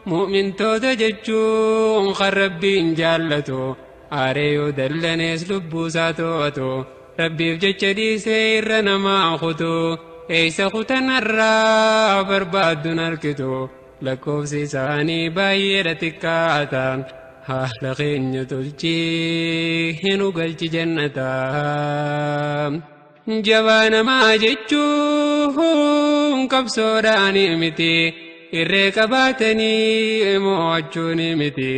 Mu'mintoota jechuun kan Rabbiin jaallatu, aaree yoo dallanees lubbuusaa to'atu, Rabbiif jecha dhiisee irra namaa kutu, eeysa kutanarraa barbaadduun arkitu, lakkoofsi isaanii baay'eedha xiqqaata. Haala keenya tolchii nu galchi jannataa. Jabaa namaa jechuun qabsoodhaan miti, irree qabaatanii mo'achuun miti.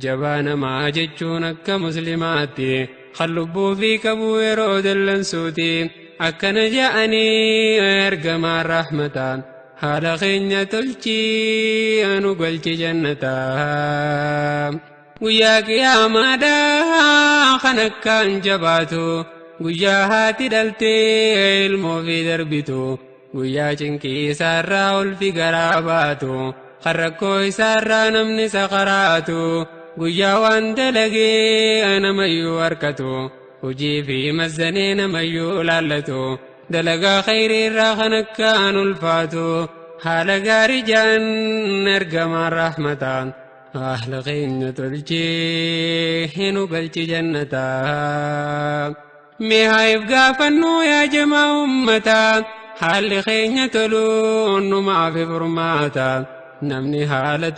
Jabaa namaa jechuun akka muslimaatti kan lubbuu fi qabu yeroo dallansuuti. Akkana ja'anii ergamaan rahmataan, haala keenya tolchii nu galchi jannataa. Guyyaa qiyaamaadhaa kan akkaan jabaatu, guyyaa haati dhaltee ilmoo fi darbitu, guyyaa cinqii isaarraa ulfi garaa baatu, kan rakkoo isaarraa namni saqaraatu, guyyaa waan dalagee namayyuu harkatu, hojii fi mazzanee namayyuu laallatu, dalagaa khayriirraa kan akkaan ulfaatu, haala gaarii jaan ergamaan rahmataan. Haala keenya tolchee nu galchi jannataa. Mee haayif gaafannuu yaa jamaa ummataa, haalli keenya toluun numaaf furmaata. Namni haala